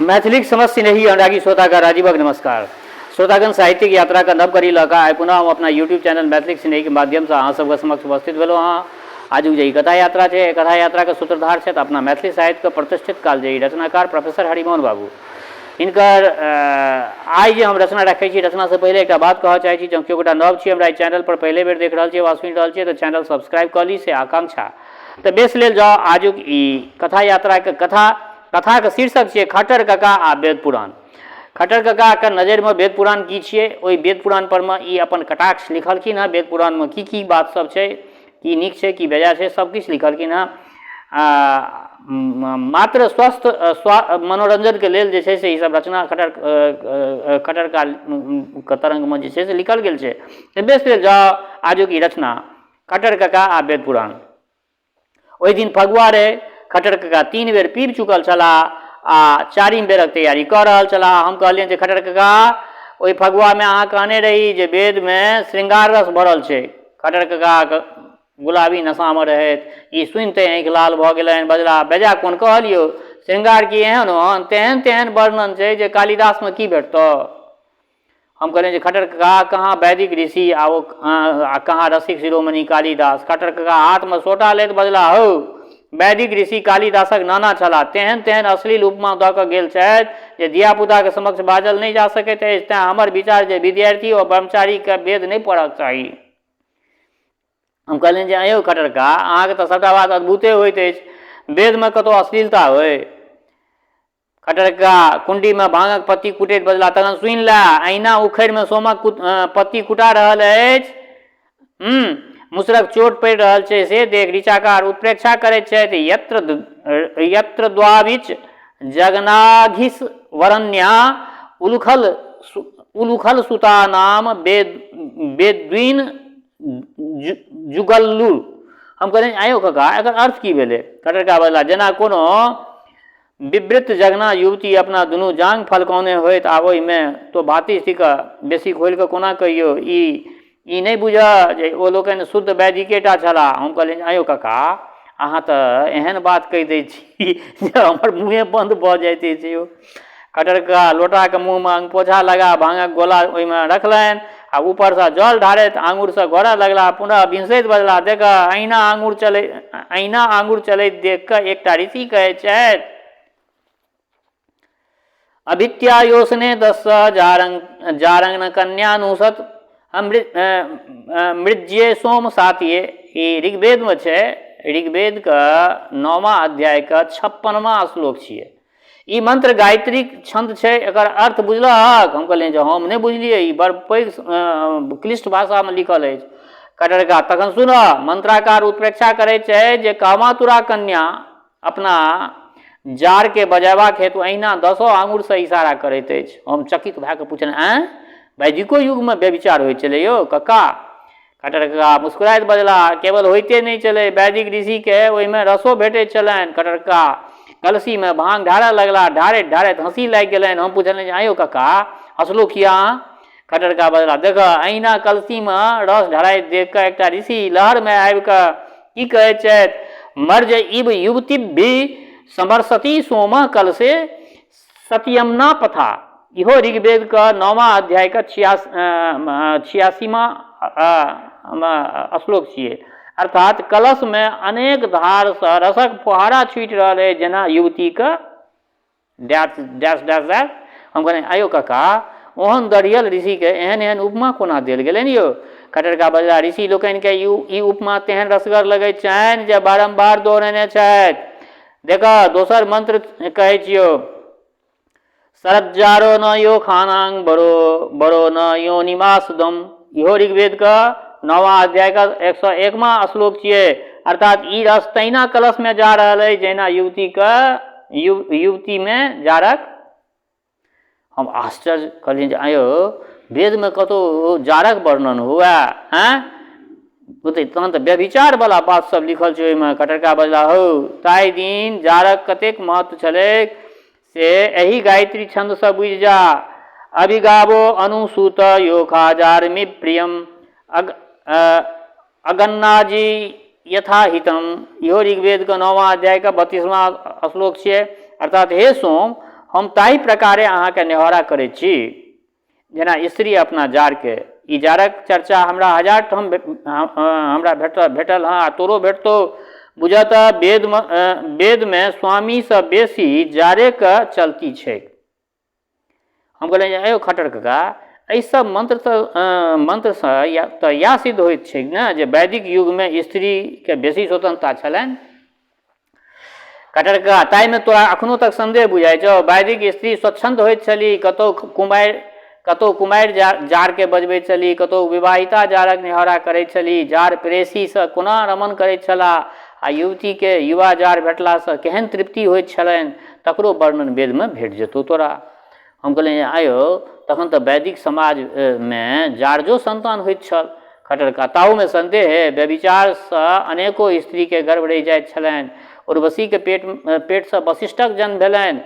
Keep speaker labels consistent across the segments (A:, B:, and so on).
A: मैथिलीक समस्त स्नेही अनुरागी श्रोतागण राजीवक नमस्कार। श्रोतागण, साहित्यिक यात्राक नव कड़ी लऽ कऽ आइ पुनः हम अपना यूट्यूब चैनल मैथिलीक स्नेहीक माध्यमसँ अहाँ सबके समक्ष उपस्थित भेलहुँ हँ। आजुक जे ई कथा यात्रा छै, एहि कथा यात्राक सूत्रधार छथि अपना मैथिली साहित्यक प्रतिष्ठित कालजयी रचनाकार प्रोफेसर हरिमोहन बाबू। हिनकर आइ जे हम रचना रखै छी, रचनासँ पहिले एकटा बात कहऽ चाहै छी, जँ केओ गोटा नव छी, हमरा एहि चैनल पर पहिले बेर देख रहल छी वा सुनि रहल छी तऽ चैनल सब्सक्राइब कऽ ली से आकांक्षा। तऽ बेस लेल जाउ आजुक ई कथा यात्राक कथा, कथाक शीर्षक छियै खट्टर कका आ वेद पुराण। खट्टर ककाके नजरिमे वेद पुराण की छियै, ओहि वेद पुराण परमे ई अपन कटाक्ष लिखलखिन हँ। वेद पुराणमे की की बात सब छै, की नीक छै, की बेजाय छै, सब किछु लिखलखिन हँ। आ मात्र स्वस्थ मनोरञ्जनके लेल जे छै से ईसब रचना खट्टर खट्टर काके तरङ्गमे जे छै से लिखल गेल छै। तऽ बेस लेल जाउ आजुक ई रचना खट्टर कका आ वेद पुराण। ओहि दिन फगुआ रहै। खट्टर कका 3 बेर पीबि चुकल छलाह आ चारिम बेरक तैयारी कऽ रहल छलाह। हम कहलियनि जे खट्टर कका, ओहि फगुआमे अहाँ कहने रही जे वेदमे श्रृंगार रस भरल छै। खट्टर ककाक गुलाबी नशामे रहथि। ई सुनिते आँखि लाल भऽ गेलनि। बजलाह, बेजा कोन कहलियौ? श्रृंगार की एहन ओहन? तेहन तेहन वर्णन छै जे कालिदासमे की भेटतौ? हम कहलियनि जे खट्टर कका, कहाँ वैदिक ऋषि आ ओ आ कहाँ रसिक शिरोमणि कालिदास। खट्टर कका हाथमे सोटा लैत बजलाह, हौ, वैदिक ऋषि कालिदासक नाना छलाह। तेहन तेहन अश्लील उपमा दऽ कऽ गेल छथि जे धियापुताक समक्ष बाजल नहि जा सकैत अछि। तेँ हमर विचार जे विद्यार्थी ओ ब्रह्मचारीकेँ वेद नहि पढ़क चाही। हम कहलियनि जे अयौ खट्टर कका, अहाँके तऽ सभटा बात अद्भुते होइत अछि। वेदमे कतहु अश्लीलता होइ? खट्टर कका कुण्डीमे भाङक पत्ती कुटैत बजलाह, तखन सुनि लए, अहिना उखड़िमे सोमक पत्ती कुटा रहल अछि। मुसरक चोट पड़ि रहल छै से देख ऋचाकार उत्प्रेक्षा करैत छथि, यत्र यत्र द्वाविच जगनाघिस वरण्या उलुखल उलुखल सुता नाम वेद्वीन जुगल्लु। हम कहलियनि, आंय यौ कका, एकर अर्थ की भेलै? खट्टर कका बजलाह, जेना कोनो विवृत जगना युवती अपना दुनू जाँघ फलकौने होइत आ ओहिमे तो भातिज थिक, बेसी खोलि कऽ कोना कहियौ, ई ई नहि बूझह जे ओ लोकनि शुद्ध वैदिके टा छलाह। हम कहलियनि, आंय यौ कका, अहाँ तऽ एहन बात कहि दैत छी जे हमर मुँहे बन्द भऽ जाइत अछि यौ। खट्टर कका लोटाके मुँहमे अंगपोछा लगा भाँगक गोला ओहिमे रखलनि आ ऊपरसँ जल ढारैत आङुरसँ घोरऽ लगलाह। पुनः बिहुँसैत बजलाह, देखह, अहिना आङुर चलैत देखि कऽ एकटा ऋषि कहैत छथि, अभित्या योसने दस जारंग कन्यानुसत मृज्ये सोम सातिये। ई ऋग्वेदमे छै, ऋग्वेदके 9वां अध्यायके 56वां श्लोक छियै। ई मंत्र गायत्रीक छंद छै, एकर अर्थ बुझलहक? हम कहलियनि जे हम नहि बुझलियै, ई बड़ पैघ क्लिष्ट भाषामे लिखल अछि। खट्टर कका, तखन सुनह, मंत्राकार उत्प्रेक्षा करैत छै जे कामातुरा कन्या अपना जारके बजेबाक हेतु अहिना 10 आङुरसँ इशारा करैत अछि। हम चकित भए कऽ पुछलहुँ, आँय, वैदिको युगमे व्यभिचार होइत छलै यौ कक्का? खट्टर कका मुस्कुराइत बजलाह, केवल होइते नहि छलै, वैदिक ऋषिके ओहिमे रसो भेटैत छलनि। खट्टर कका कलसीमे भाँग ढारऽ लगलाह। ढारैत ढारैत हँसी लागि गेलनि। हम पुछलियनि जे आँय यौ कक्का, हँसलहुँ किया अहाँ? खट्टर कका बजलाह, देखह, अहिना कलसीमे रस ढारैत देखि कऽ एकटा ऋषि लहरमे आबि कऽ की कहैत छथि, मर्ज इव युवतिभि समरसति सोमः कलशे सत्यमना पथा। इहो ऋग्वेदके 9वां अध्यायके 86वां श्लोक छियै। अर्थात कलशमे अनेक धारसँ रसक फुहारा छूटि रहल अछि, जेना युवतीके डैश डैश डैश डैश। हम कहलियनि, आंय यौ कका, ओहन दढ़ियल ऋषिके एहन एहन उपमा कोना देल गेलनि यौ? खट्टर कका बजलाह, ऋषि लोकनिके ई उपमा तेहन रसगर लगैत छनि जे बारम्बार दोहरेने छथि। देखह, दोसर मंत्र कहै छियौ, शरज्जारो न यो खानांग बरो बरो न योनिमासदम। इहो ऋग्वेदके 9वां अध्यायके 101वां श्लोक छियै। अर्थात ई रस तहिना कलशमे जा रहल अछि जहिना युवतीके युवतीमे जारक। हम आश्चर्य कहलियनि जे आंय यौ, वेदमे कतहु जारक वर्णन हुए? आँय, तहन तऽ व्यभिचारवला बात सब लिखल छै ओहिमे। खट्टर कका बजला, हौ, ताहि दिन जारक कतेक महत्व छलैक से एहि गायत्री छन्दसँ बुझि जा। अभिगावो अनुसूत योखाजारमि प्रियम अगन्नाजी यथाहितम। इहो ऋग्वेदके 9वां अध्यायके 32वां श्लोक छियै। अर्थात हे सोम, हम ताहि प्रकारे अहाँके नेहोरा करै छी जेना स्त्री अपना जाड़के। ई जाड़क चर्चा हमरा हजार ठाम हमरा भेटल भेटल हँ आ तोरो भेटतौ। बुझऽ तऽ वेदमे वेदमे स्वामीसँ बेसी जाड़ेके चलती छैक। हम कहलियनि जे आँय यौ खट्टर कका, एहि सब मन्त्रसँ मन्त्रसँ तऽ इएह सिद्ध होइत छैक ने जे वैदिक युगमे स्त्रीके बेसी स्वतन्त्रता छलनि। खट्टर कका, ताहिमे तोरा एखनो तक सन्देह बुझाइ छौ? वैदिक स्त्री स्वच्छन्द होइत छली, कतहु कुमारि कतहु कुमारि जाड़के बजबैत छली, कतहु विवाहिता जाड़क नेहोरा करैत छली, जाड़ प्रेयसीसँ कोना रमण करैत छलाह आ युवतीके युवा जाड़ भेटलासँ केहन तृप्ति होइत छलनि, तकरो वर्णन वेदमे भेट जेतौ तोरा। हम कहलियनि आँय यौ, तखन तऽ वैदिक समाजमे जारजो सन्तान होइत छल। खट्टर कका, ताहूमे सन्देह? व्यभिचारसँ अनेको स्त्रीके गर्भ रहि जाइत छलनि। उर्वशीके पेट पेटसँ वशिष्ठक जन्म भेलनि।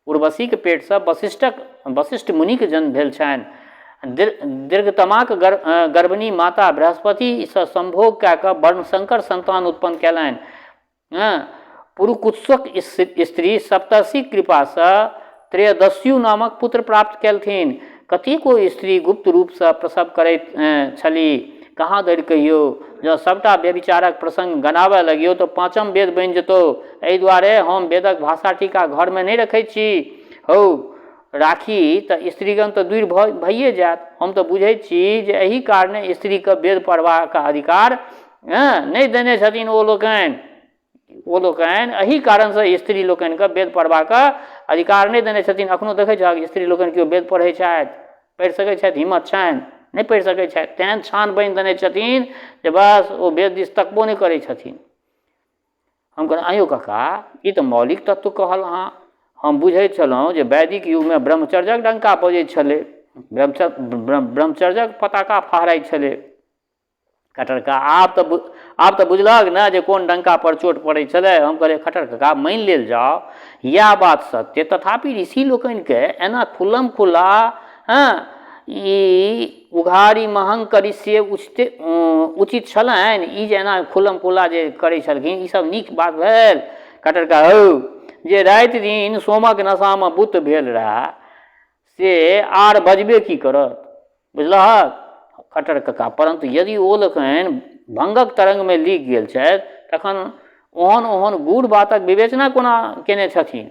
A: उर्वशीके पेटसँ वशिष्ठक वशिष्ठ मुनिके जन्म भेल छनि। दीर्घतमाक गर्भिणी माता बृहस्पतिसँ सम्भोग कए कऽ वर्णशंकर सन्तान उत्पन्न कयलनि। हँ, पुरुकुत्सक स्त्री सप्तर्षिक कृपासँ त्रयोदस्यु नामक पुत्र प्राप्त कयलथिन। कतेको स्त्री गुप्त रूपसँ प्रसव करैत छलीह। कहाँ धरि कहियौ, जँ सभटा व्यभिचारक प्रसंग गनाबय लगियौ तँ पाँचम वेद बनि जेतौ। एहि दुआरे हम वेदक भाषा टीका घरमे नहि रखैत छी। हौ, राखी तँ स्त्रीगण तँ दूरि भइए जायत। हम तँ बुझैत छी जे एही कारणे स्त्रीकेँ वेद पढ़बाक अधिकार नहि देने छथिन ओ लोकनि। ओ लोकनि एही कारणसँ स्त्री लोकनिके वेद पढ़बाक अधिकार नहि देने छथिन। एखनो देखै छहक स्त्री लोकनि केओ वेद पढ़ै छथि? पढ़ि सकै छथि? हिम्मत छनि? नहि पढ़ि सकै छथि। तेहन छान बान्हि देने छथिन जे बस ओ वेद दिस तकबो नहि करै छथिन। हम कहलहुँ, आँय यौ काका, ई तऽ मौलिक तत्व कहल अहाँ। हम बुझैत छलहुँ जे वैदिक युगमे ब्रह्मचर्यक डंका बजैत छलै, ब्रह्मचर्यक पताका फहराइत छलै। खट्टर कका, आब तऽ बुझलहक ने जे कोन डंका पर चोट पड़ै छलै। हम कहलियै, खट्टर कका, मानि लेल जाओ इएह बात सत्य, तथापि ऋषि लोकनिके एना खुल्लम खुल्ला हँ ई उघारी महंग करिष्ये उचित उचित छलनि? ई जे एना खुल्लम खुल्ला जे करै छलखिन, ई सब नीक बात भेल? खट्टर कका, हौ, जे राति दिन सोमक नशामे बुत्त भेल रहए से आर बजबे की करत, बुझलहक? खट्टर कका, परन्तु यदि ओ लोकनि भंगक तरंगमे लीक गेल छथि तखन ओहन ओहन गूढ़ बातक विवेचना कोना केने छथिन?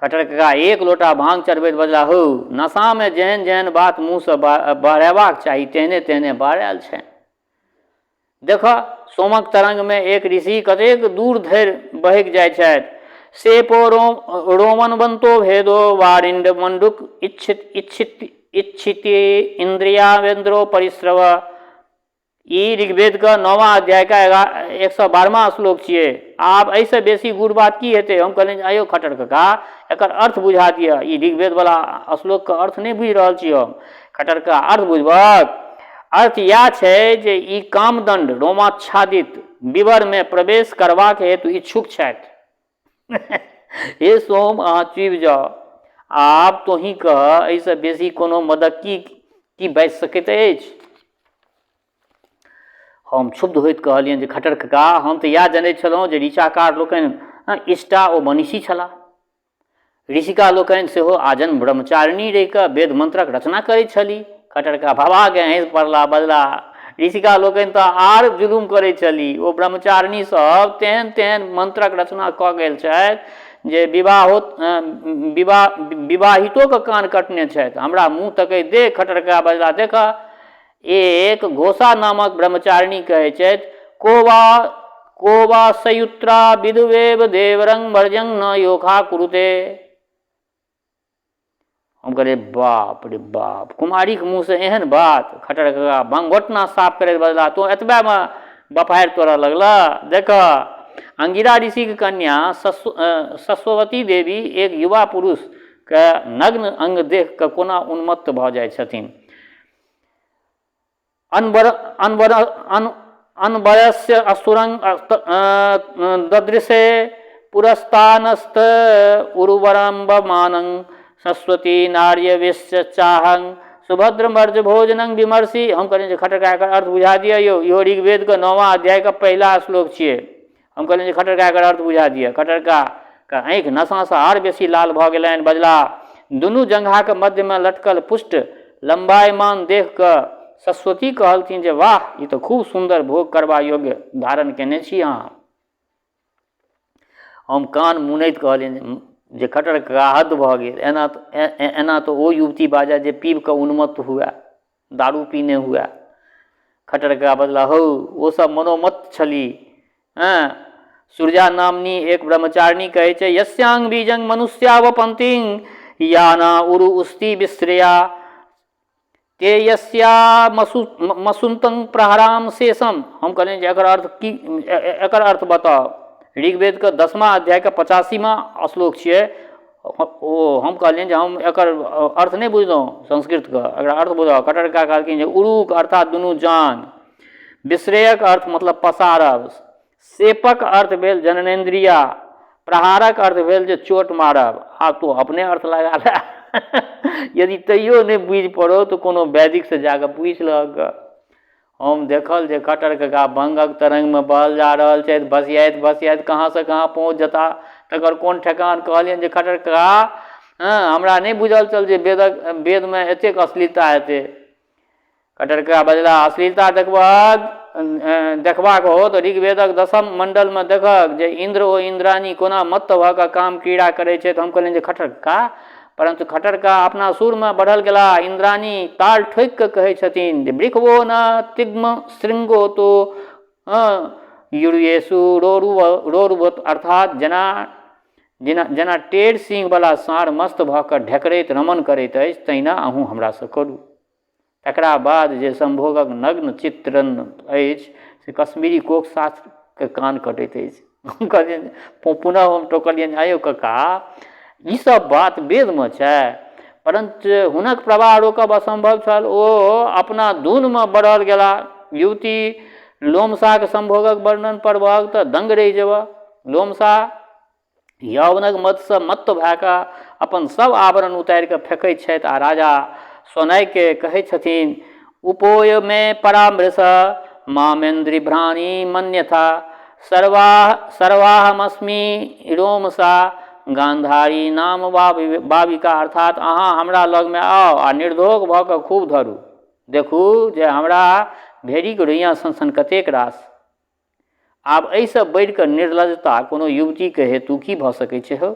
A: खट्टर कका एक लोटा भांग चढ़बैत बजला, हौ, नशामे जेहन जेहन बात मुँहसँ बहरेबाक चाही तेहने तेहने बहरायल छनि। देखह, सोमक तरंगमे एक ऋषि कतेक दूर धरि बहकि जाइत छथि। सेपो रोम रोमनवन्तो भेदो वारिण्ड मण्डुक इच्छित इच्छित इच्छिति इन्द्रियावेन्द्रो परिस्रव। ई ऋग्वेदके नौवां अध्यायके 112वां श्लोक छियै। आब एहिसँ बेसी गूढ़ बात की हेतै? हम कहलियनि, आँय यौ खट्टर कका, एकर अर्थ बुझा दिअ। ई ऋग्वेदवला श्लोकके अर्थ नहि बुझि रहल छी हम। खट्टर कका, अर्थ बुझबहक? अर्थ इएह छै जे ई कामदण्ड रोमाच्छादित विवरमे प्रवेश करबाक हेतु इच्छुक छथि। हे सोम, अहाँ चुबि जाउ। आब तोँही कह, एहिसँ बेसी कोनो मदक्की की बाजि सकैत अछि? हम क्षुब्ध होइत कहलियनि जे खट्टर कका, हम तऽ इएह जनैत छलहुँ जे ऋचाकार लोकनि इष्टा ओ मनीषी छलाह। ऋषिका लोकनि सेहो आजन्म ब्रह्मचारिणी रहि कऽ वेद मन्त्रक रचना करैत छली। खट्टर कका भभाके हँसि पड़ला, बजला, ऋषिका लोकनि तऽ आर जुलुम करैत छली। ओ ब्रह्मचारिणी सब तेहन तेहन मन्त्रक रचना कऽ गेल छथि जे विवाहो विवाह विवाहितोके कान कटने छथि। हमरा मुँह तकैत देख खट्टर कका बजला, देखह, एक घोषा नामक ब्रह्मचारिणी कहै छथि, को वा को वा सयुत्रा विधुवेव देवरंग वर्जंग न योखा कुरुते। हम कहलियै, बाप रे बाप, कुमारीके मुँहसँ एहन बात? खट्टर कका भंगघोटना साफ करैत बजला, तोँ एतबेमे बपहारि तोड़ऽ लगलह? देखह, अंगिरा ऋषिके कन्या सस्वती देवी एक युवा पुरुषके नग्न अंग देख कऽ कोना उन्मत्त भऽ जाइ छथिन। अनवर अनवर अन अनवयस्य असुरं ददृशे पुरस्तानस्त उर्वरम्बमानं सरस्वती नार्यवेश्य चाहं सुभद्र मर्ज भोजनं विमर्शी। हम कहलियनि जे खट्टर कका, एकर अर्थ बुझा दिअ यौ। इहो ऋग्वेदके नौवां अध्यायके पहिला श्लोक छियै। हम कहलियनि जे खट्टर कका, एकर अर्थ बुझा दिअ। खट्टर कका के आँखि नशासँ आर बेसी लाल भऽ गेलनि। बजलाह, दुनू जंघाक मध्यमे लटकल पुष्ट लम्बायमान देख कऽ सरस्वती कहलथिन जे वाह, ई तऽ खूब सुन्दर भोग करबा योग्य धारण केने छी अहाँ। हम कान मुनैत कहलियनि जे खट्टर कका हद भऽ गेल, एना एना तऽ ओ युवती बाजय जे पीब कऽ उन्मत्त हुए, दारू पीने हुए। खट्टर कका बजला, हौ, ओ सब मनोमत्त छली। हँ, सूर्या नामनी एक ब्रह्मचारिणी कहै छै, यस्यांग बीजंग मनुष्यावपंतिं याना उरु उस्ति विश्रेया ते यस्या मसु मसुन्तंग प्रहराम शेषम। हम कहलियनि जे एकर अर्थ की, एकर अर्थ बताउ। ऋग्वेदके 10मा अध्यायके 85मा श्लोक छियै ओ। हम कहलियनि जे हम एकर अर्थ नहि बुझलहुँ संस्कृतके, एकरा अर्थ बुझाउ। खट्टर कका कहलखिन जे उरुक अर्थात दुनू जाँघ, विश्रेयक अर्थ मतलब पसारब, सेपक अर्थ भेल जननेन्द्रिया, प्रहारक अर्थ भेल जे चोट मारब। आब तू अपने अर्थ लगा ले, यदि तैयो नहि बुझि पड़ौ तऽ कोनो वैदिकसँ जाकऽ पूछि लहक। हम देखल जे खट्टर कका भङ्गक तरङ्गमे बहल जा रहल छथि, भसियाइत भसियाइत कहाँसँ कहाँ पहुँच जेता तकर कोन ठेकान। कहलियनि जे खट्टर कका, हँ, हमरा नहि बुझल छल जे वेदक वेदमे एतेक अश्लीलता हेतै। खट्टर कका बजलाह, अश्लीलता देखबहक देखबाक हो तऽ ऋग्वेदक 10म मण्डलमे देखहक जे इन्द्र ओ इन्द्राणी कोना मत्त भऽ कऽ काम क्रीड़ा करै छथि। हम कहलियनि जे खट्टर कका, परन्तु खट्टर कका अपना सुरमे बढ़ल गेलाह। इन्द्राणी ताल ठोकि कऽ कहै छथिन जे वृखवो न तिग्म शृङ्गो तो युर्येषु रोरुवत, अर्थात जेना जेना जेना टेढ़ सिंहवला साँढ़ मस्त भऽ कऽ ढेकरैत रमण करैत अछि तहिना अहूँ हमरासँ करू। तकरा बाद जे सम्भोगक नग्न चित्रण अछि से कश्मीरी कोक शास्त्रके कान कटैत अछि। हम कहलियनि, पुनः हम टोकलियनि, आयौ कका, ई सब बात वेदमे छै? परन्तु हुनक प्रवाह रोकब असम्भव छल। ओ अपना धुनमे बढ़ल गेला। युवती लोमसाक सम्भोगक वर्णन पढ़बहक तऽ दङ्ग रहि जेबह। लोमसा यौवनक मदसँ मत्त भए कऽ अपन सब आवरण उतारि कऽ फेकैत छथि आ राजा सोनाइके कहै छथिन, उपोयमे परामृश मामेन्द्रिभ्राणी मन्यथा सर्वाह सर्वाहमस्मि रोमसा गान्धारी नाम बाबिका, अर्थात अहाँ हमरा लगमे आउ आ निर्धोख भऽ कऽ खूब धरू, देखू जे हमरा भेड़ीक रोइयाँ सन सन कतेक रास। आब एहिसँ बढ़िकऽ निर्लज्जता कोनो युवतीके हेतु की भऽ सकै छै हौ?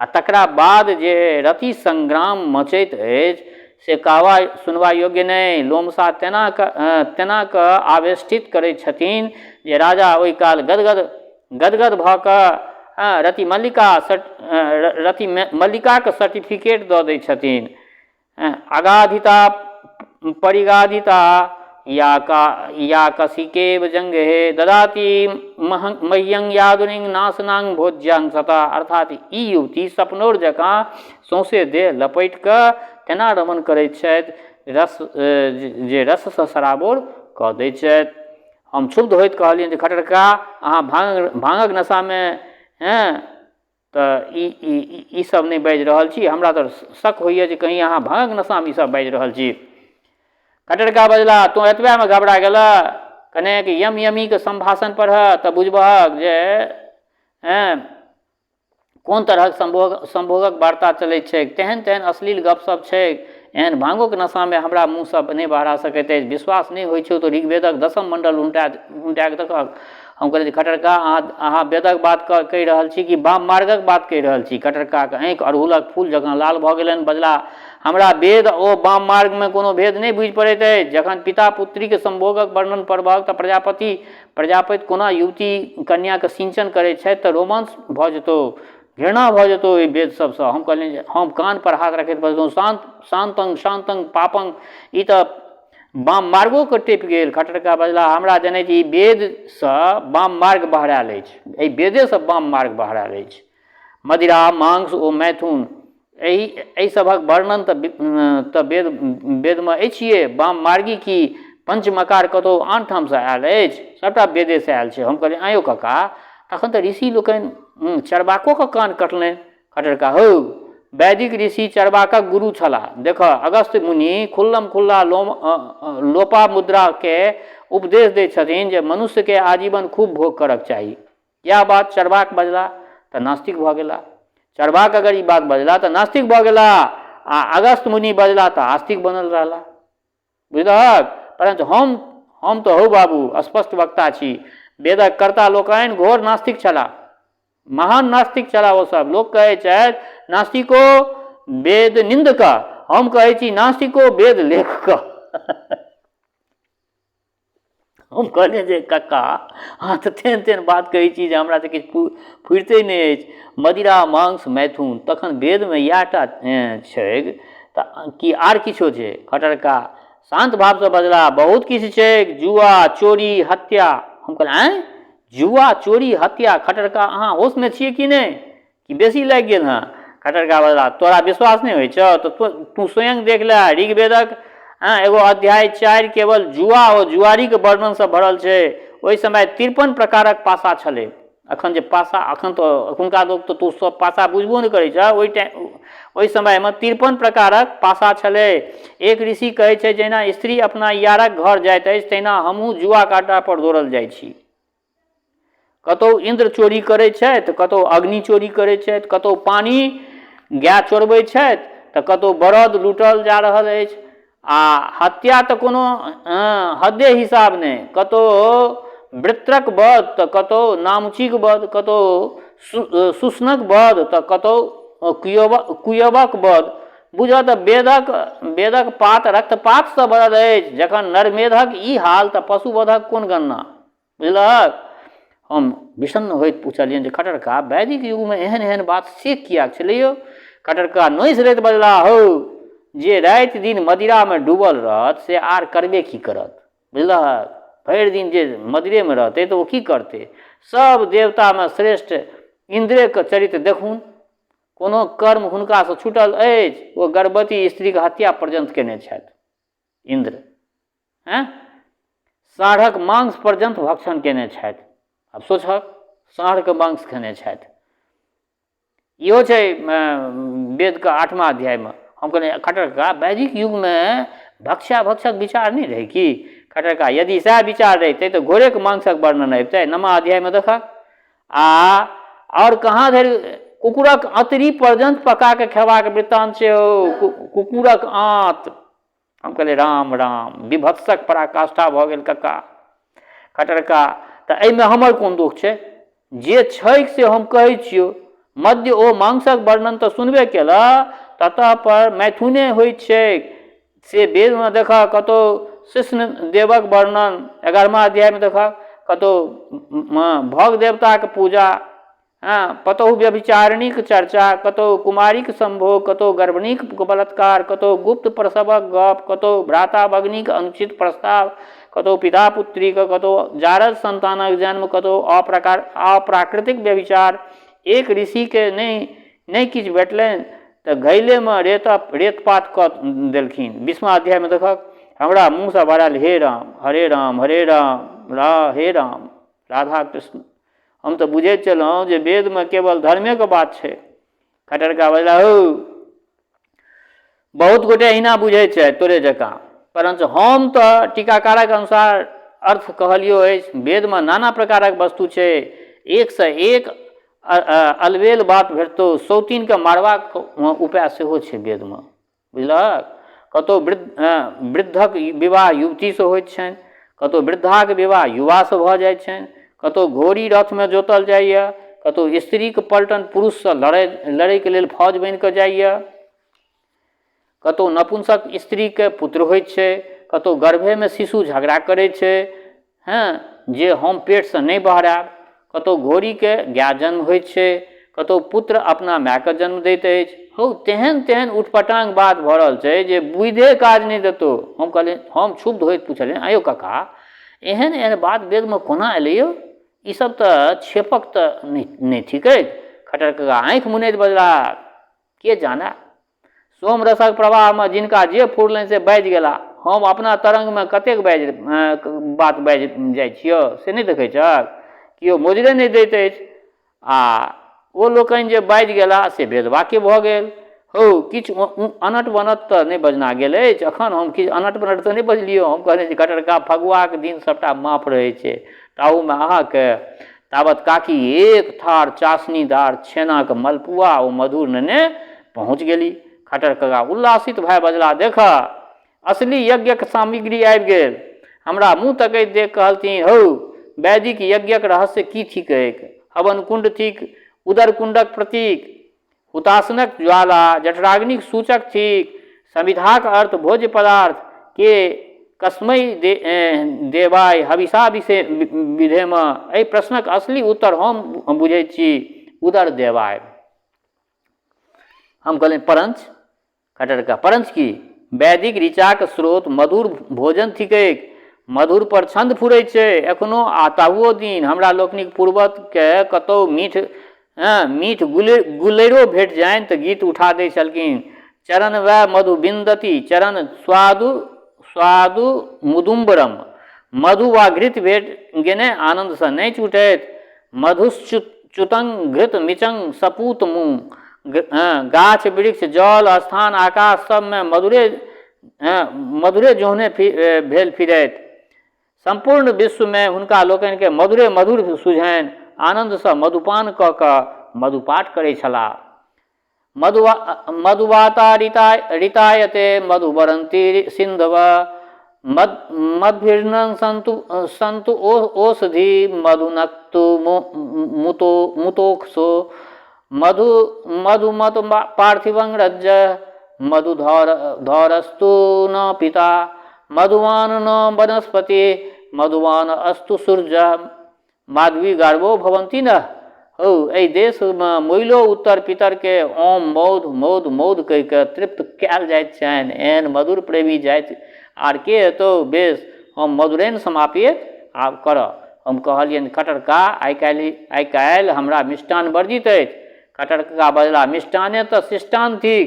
A: आ तकरा बाद जे रति संग्राम मचैत अछि से कहबा सुनबा योग्य नहि। लोमशा तेना कऽ तेना कऽ आवेष्टित करैत छथिन जे राजा ओहि काल गदगद गदगद भऽ कऽ रति मल्लिका रति मल्लिकाके सर्टिफिकेट दऽ दै छथिन। अगाधिता परिगाधिता या का या कशिकेव जंगे ददाति मह्यं यादुनिंग नाशनांग भोज्यांग सता, अर्थात ई युवती सपनौर जकाँ सौंसे देह लपटि कऽ तेना रमण करैत छथि रस जे रससँ सराबोर कऽ दैत छथि। हम क्षुब्ध होइत कहलियनि जे खट्टर कका, अहाँ भाङ्गक नशामे हँ तऽ ई ई सब नहि बाजि रहल छी, हमरा तऽ शक होइए जे कहीं अहाँ भाँगक नशामे ई सब बाजि रहल छी। खट्टर कका बजला, तोँ एतबेमे घबरा गेलह? कनेक यम यमीके सम्भाषण पढ़ह तऽ बुझबहक जे हँ कोन तरहक सम्भोगक वार्ता चलैत छैक, तेहन तेहन अश्लील गपशप छैक। एहन भाँगोके नशामे हमरा मुँहसँ नहि बहरा सकैत अछि। विश्वास नहि होइ छौ तऽ ऋग्वेदक 10म मण्डल उनटा उनटाके देखहक। हम कहलियै जे खट्टर कका, अहाँ वेदक बात कहि रहल छी कि वाम मार्गक बात कहि रहल छी? खट्टर ककाके आँखि अड़हुलक फूल जकाँ लाल भऽ गेलनि। बजला, हमरा वेद ओ वाम मार्गमे कोनो भेद नहि बुझि पड़ैत अछि। जखन पिता पुत्रीके सम्भोगक वर्णन पढ़बहक तऽ प्रजापति कोना युवती कन्याके सिंचन करैत छथि तऽ रोमांस भऽ जेतौ, घृणा भऽ जेतौ एहि वेद सबसँ। हम कहलियनि जे हम कान पर हाथ रखैत बजलहुँ, शान्त शान्तंग शान्तंग पापंग, ई तऽ वाम मार्गोके टपि गेल। खट्टर कका बजला, हमरा जनैत ई वेदसँ वाम मार्ग बहरायल अछि, एहि वेदेसँ वाम मार्ग बहरायल अछि। मदिरा, मांस ओ मैथुन एहि सभक वर्णन तऽ वेद वेदमे अछिए। वाम मार्गी की पंचमकार कतहु आन ठामसँ आयल अछि? सभटा वेदेसँ आयल छै। हम कहलियै, आँयौ कका, तखन तऽ ऋषि लोकनि चरबाकोके कान कटलनि। खट्टर कका, हौ, वैदिक ऋषि चरबाकक गुरु छलाह। देखह, अगस्त्य मुनि खुल्लम खुल्ला लोपा मुद्राके उपदेश दै छथिन जे मनुष्यके आजीवन खूब भोग करक चाही। इएह बात चरबाक बजला। तऽ नास्तिक भऽ गेला। चर्वाक अगर ई बात बजला तऽ नास्तिक भऽ गेला आ अगस्त मुनि बजला तऽ आस्तिक बनल रहला। बुझलहक? परञ्च हम तऽ हौ बाबू स्पष्ट वक्ता छी। वेदक कर्ता लोकनि घोर नास्तिक छलाह। महान नास्तिक छलाह ओ सब। लोक कहै छथि नास्तिको वेद निन्दक, हम कहै छी नास्तिको वेद लेखक। हम कहलियै जे कक्का अहाँ तऽ तेहन तेहन बात कहै छी जे हमरा तऽ किछु फुरिते नहि अछि। मदिरा मांस मैथुन तखन वेदमे इएह टा छैक तऽ की आर किछो छै? खट्टर कका शान्त भावसँ बजलाह, बहुत किछु छैक, जुआ, चोरी, हत्या। हम कहलियै, आँय, जुआ, चोरी, हत्या? खट्टर कका अहाँ होशमे छियै कि नहि? कि बेसी लागि गेल हँ? खट्टर कका बजलाह, तोरा विश्वास नहि होइ छौ तऽ तू स्वयं देख ले। ऋग्वेदक एगो अध्याय 4 केवल जुआ ओ जुआरीके वर्णनसँ भरल छै। ओहि समय 53 प्रकारक पासा छलै। अखन जे पासा, अखन तऽ अखुनका लोक तऽ तू सब पासा बुझबो नहि करै छह। ओहि टाइम, ओहि समयमे 53 प्रकारक पासा छलै। एक ऋषि कहै छै, जहिना स्त्री अपना यारक घर जाइत अछि तहिना हमहूँ जुआक अड्डा पर दौड़ल जाइ छी। कतहु इन्द्र चोरी करै छथि, कतहु अग्नि चोरी करै छथि, कतहु पानि गाय चोरबै छथि तऽ कतहु बरद लूटल जा रहल अछि। आ हत्या तऽ कोनो हदे हिसाब नहि, कतहु वृत्रक वध तऽ कतहु नामुचीक वध, कतहु सुष्णक वध तऽ कतहु कुयवक वध। बुझऽ तऽ वेदक पात रक्तपातसँ भरल अछि। जखन नरमेधक ई हाल तऽ पशुवधक कोन गणना, बुझलहक? हम विषण्ण होइत पुछलियनि जे खट्टर कका, वैदिक युगमे एहन एहन बात से किएक छलै यौ? खट्टर कका नोसि लैत बजलाह, हौ, जे राति दिन मदिरामे डूबल रहत से आर करबे की करत, बुझलहक? भरि दिन जे मदिरेमे रहतै तऽ ओ की करतै? सब देवतामे श्रेष्ठ इन्द्रेके चरित्र देखहुन, कोनो कर्म हुनकासँ छूटल अछि? ओ गर्भवती स्त्रीके हत्या पर्यन्त केने छथि इन्द्र। हैं, साँढ़क मांस पर्यन्त भक्षण केने छथि। आब सोचहक, साँढ़के मांस खेने छथि। इहो छै वेदके 8मा अध्यायमे। हम कहलियै, खट्टर कका, वैदिक युगमे भक्ष्या भक्षक विचार नहि रहै की? खट्टर कका, यदि सएह विचार रहितै तऽ घोड़ेके मांसक वर्णन अबितै? 9मा अध्यायमे देखक। आ आओर कहाँ धरि कुकुरक अतरी पर्यन्त पका कऽ खेबाक वृत्तान्त छै ओ, कुकुरक आँत। हम कहलियै, राम राम, विभत्सक पराकाष्ठा भऽ गेल कक्का। खट्टर कका, तऽ एहिमे हमर कोन दोख छै? जे छैक से हम कहै छियौ। मद्य ओ मांसक वर्णन तऽ सुनबे केलह, ततः पर मैथुने होइत छैक से वेदमे देखह। कतहु कृष्ण देवक वर्णन 11मा अध्यायमे देखह, कतहु भग देवताके पूजा, हँ, कतहु व्यभिचारिणीक चर्चा, कतहु कुमारीक सम्भोग, कतहु गर्भिणीक बलात्कार, कतहु गुप्त प्रसवक गप, कतहु भ्राता भगिनीक अनुचित प्रस्ताव, कतहु पिता पुत्रीक, कतहु जारज सन्तानक जन्म, कतहु अप्राकृतिक व्यभिचार। एक ऋषिके नहि किछु भेटलनि तऽ घैलेमे रेतपात कऽ देलखिन। 20मा अध्यायमे देखक। हमरा मुँहसँ बहरायल, हे राम, हरे राम, हरे राम, हे राम, राधा कृष्ण। हम तऽ बुझैत छलहुँ जे वेदमे केवल धर्मेके बात छै। खट्टर कका बजला, हौ, बहुत गोटे एहिना बुझै छथि तोरे जकाँ, परञ्च हम तऽ टीकाकारक अनुसार अर्थ कहलियौ अछि। वेदमे नाना प्रकारक वस्तु छै, एकसँ एक अलबेल बात भेटतौ। सौतीनके मारबाक उपाय सेहो छै वेदमे, बुझलहक? कतहु वृद्धक विवाह युवतीसँ होइत छनि, कतहु वृद्धाक विवाह युवासँ भऽ जाइ छनि, कतहु घोड़ी रथमे जोतल जाइए, कतहु स्त्रीके पलटन पुरुषसँ लड़ैके लेल फौज बनिकऽ जाइए, कतहु नपुंसक स्त्रीके पुत्र होइत छै, कतहु गर्भेमे शिशु झगड़ा करै छै, हँ, जे हम पेटसँ नहि बहरायब, कतहु घोड़ीके गाय जन्म होइत छै, कतहु पुत्र अपना मायके जन्म दैत अछि। हौ, तेहन तेहन उटपटांग बात भऽ रहल छै जे बुधिए काज नहि देतौ। हम कहलियै, हम क्षुब्ध होइत पुछलियै, आँय यौ काका, एहन एहन बात वेदमे कोना एलै यौ? ई सब तऽ क्षेपक तऽ नहि थिकै? खट्टर काका आँखि मुनैत बजलाह, के जाने, सोमरसक प्रवाहमे जिनका जे फुरलनि से बाजि गेला। हम अपना तरंगमे कतेक बात बाजि जाइ छियौ से नहि देखै छहक? केओ मोजरे नहि दैत अछि आ ओ लोकनि जे बाजि गेला से वेदवाक्य भऽ गेल। हौ, किछु अनट बनट तऽ नहि बजना गेल अछि? एखन हम किछु अनट बनट तऽ नहि बजलियौ? हम कहलियनि जे खट्टर कका, फगुआके दिन सभटा माफ रहै छै, ताहूमे अहाँके। ताबत काकी एक थार चाशनीदार छेनाक मलपुआ ओ मधुर नेने पहुँच गेली। खट्टर कका उल्लासित भए बजलाह, देखह, असली यज्ञक सामग्री आबि गेल। हमरा मुँह तकैत देख कहलथिन, हौ, वैदिक यज्ञक रहस्य की थिकैक? हवन कुण्ड थिक उदर कुण्डक प्रतीक, हुताशनक ज्वाला जठराग्निक सूचक थिक, समिधाक अर्थ भोज्य पदार्थ के कस्मै दे, देवाय हविषा विधेम। एहि प्रश्नक असली उत्तर हम बुझैत छी, उदर देवाय। हम कहलियनि, परञ्च खट्टर कका, परञ्च की? वैदिक ऋचाक स्रोत मधुर भोजन थिकैक। मधुर पर छन्द फुरैत छै एखनो आ ताहुओ दिन। हमरा लोकनिक पूर्वजके कतहु मीठ मीठ गुलेरो भेट जाइन तऽ गीत उठा दै छलखिन, चरण वै मधु बिन्दति चरण स्वादु स्वादु मुदुम्बरम। मधु वा घृत भेट गेने आनन्दसँ नाचि उठैत, मधुश्च्युतं घृत मिचं सपूत मुँह। गाछ वृक्ष जल स्थान आकाश सबमे मधुरे मधुरे जोहने भेल फिरैत। सम्पूर्ण विश्वमे हुनका लोकनिके मधुरे मधुर सुझनि। आनन्दसँ मधुपान कऽ कऽ मधुपाठ करै छलाह। मधुवा मधुवाता ऋता ऋतायते मधुवरन्ति सिन्धव मद मद्भिर्न सन्तु सन्तु ओ ओषधि मधुनक्तु मुतो मुतोक्षो मधु मधुमत पार्थिवं रज्ज मधुधर धरस्तु न पिता मधुवान न वनस्पति मधुवान अस्तु सूर्य माधवी गार्वो भवन्ति न। हौ, एहि देशमे मुइलो उत्तर पितरके ओम मौध मौध मौध कहि कऽ तृप्त कयल जाइत छनि। एहन मधुर प्रेमी जाति आर के हेतौ? बेस, हम मधुरेण समापित आब करह। हम कहलियनि, खट्टर कका, आइ काल्हि हमरा मिष्टान्न वर्जित अछि। खट्टर कका बजलाह, मिष्टाने तऽ शिष्टान्न थिक,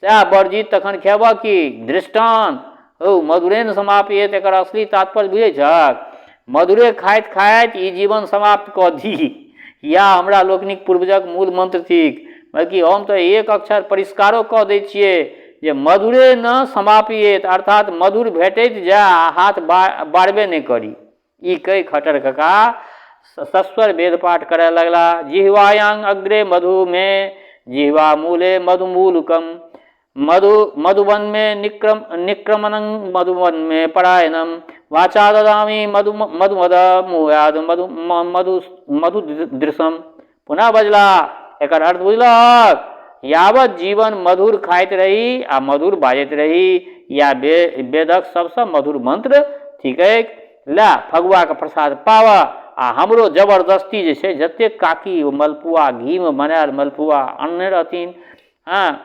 A: सएह वर्जित, तखन खेबह की? धृष्टान। हौ, मधुरेण समापित एकर असली तात्पर्य बुझै छहक? मधुरे खाइत खाइत ई जीवन समाप्त कऽ दी, इएह हमरा लोकनिक पूर्वजक मूल मंत्र थिक। बल्कि हम तऽ एक अक्षर परिष्कारो कऽ दै छियै जे मधुरे न समापियेत, अर्थात मधुर भेटैत जाय आ हाथ बारबे नहि करी। ई कहि खट्टर कका सस्वर वेद पाठ करय लगला, जिह्वायां अग्रे मधु मे जिह्वा मूले मधुमूलकम मधु मधुवन में निक्रम निक्रमणं मधुवन में परायणम वाचा ददामि मधु मधुमद मुयाद मधु मधु मधु दृशम। पुनः बजला, एकर अर्थ बुझलक? यावत जीवन मधुर खाइत रही आ मधुर बाजैत रही, या वेदक सबसँ मधुर मंत्र थिकैक। लए फगुआके प्रसाद पाबह। आ हमरो जबरदस्ती जे छै जतेक काकी ओ मलपुआ घीमे बनायल मलपुआ अनने रहथिन, हँ,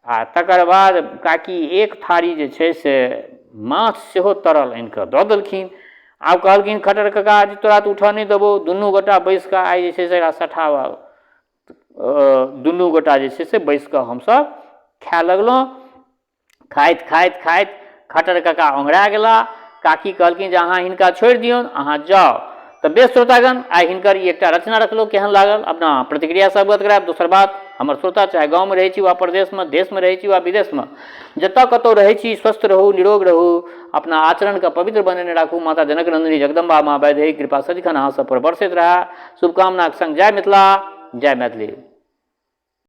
A: आ तकर बाद काकी एक थारी जे छै से माछ सेहो तरल आनि कऽ दऽ देलखिन। आब कहलखिन खट्टर कका जे तोरा तऽ उठऽ नहि देबौ, दुनू गोटा बैसि कऽ आइ जे छै से एकरा सठाबह। दुनू गोटा जे छै से बैसि कऽ हमसभ खाए लगलहुँ। खाइत खाइत खाइत खट्टर कका ओंघरा गेला। काकी कहलखिन जे अहाँ हिनका छोड़ि दियौन, अहाँ जाउ। तऽ बेस श्रोतागण, आइ हिनकर ई एकटा रचना रखलहुँ, केहन लागल अपना प्रतिक्रियासँ अवगत करायब। दोसर बात, हमर श्रोता चाहे गाँवमे रहै छी वा प्रदेशमे, देशमे रहै छी वा विदेशमे, जतऽ कतहु रहै छी, स्वस्थ रहू, निरोग रहू, अपना आचरणके पवित्र बनेने राखू। माता जनक नन्दिनी जगदम्बा माँ वैदेही कृपा सदिखन अहाँ सब पर बरसैत रहए, शुभकामनाक संग जय मिथिला, जय मैथिली।